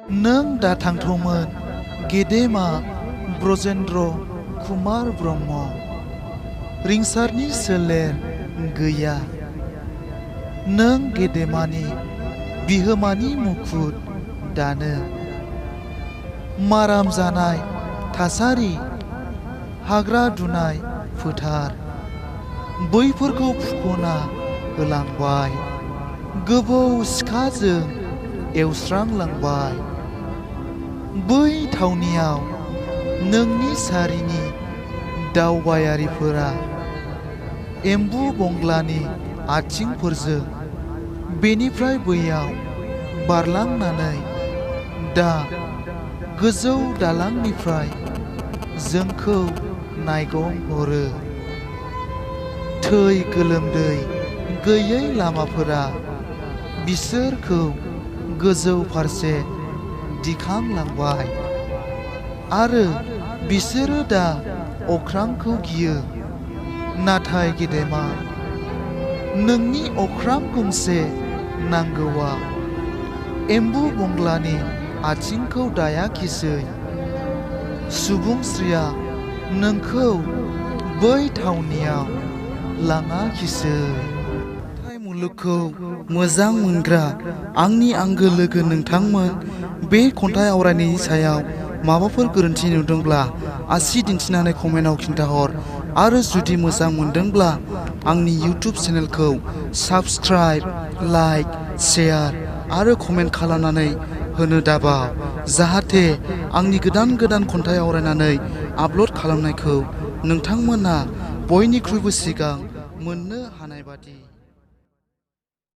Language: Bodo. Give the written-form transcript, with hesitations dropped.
नों दा थांथ'मोन गेदेमा ब्रजेन्द्र कुमार ब्रह्म रिंसारनि सोलेर गैया। नों गेदेमानि बिहोमानि मुकुट दानो माराम जानाय थासारि हाग्रा दुनाय फोथार बैफोरखौ फुख'ना होलांबाय गोबौ सिखाजों एवस्रांलांबाय। बै थावनियाव नोंनि सारिनि दावबायारिफोरा एम्बु बंग्लानि आथिंफोरजों बेनिफ्राय बैयाव बारलांनानै दा गोजौ दालांनिफ्राय जोंखौ नायगंहरो। थै गोलोमदै गैयै लामाफोरा बिसोरखौ गोजौ फारसे दिखांलांबाय आरो बिसोरो दा अख्रांखौ गियो। नाथाय गेदेमा नोंनि अख्रां गंसे नांगौआ एम्बु बंग्लानि आथिंखौ दायाखिसै। सुबुंस्रिया नोंखौ बै थावनियाव लाङाखिसै। मुलुगखौ मोजां मोनग्रा आंनि आंगो लोगो नोंथांमोन, बे खन्थाइ आवरायनायनि सायाव माबाफोर गोरोन्थि नुदोंब्ला आसि दिन्थिनानै कमेन्टआव खिन्थाहर आरो जुदि मोजां मोनदोंब्ला आंनि इउटिउब चेनेलखौ साबस्क्राइब, लाइक, शेयार आरो कमेन्ट खालामनानै होनो दाबाव, जाहाथे आंनि गोदान खन्थाइ आवरायनानै आपल'ड खालामनायखौ नोंथांमोना बयनिख्रुइबो सिगां मोननो हानाय बादि।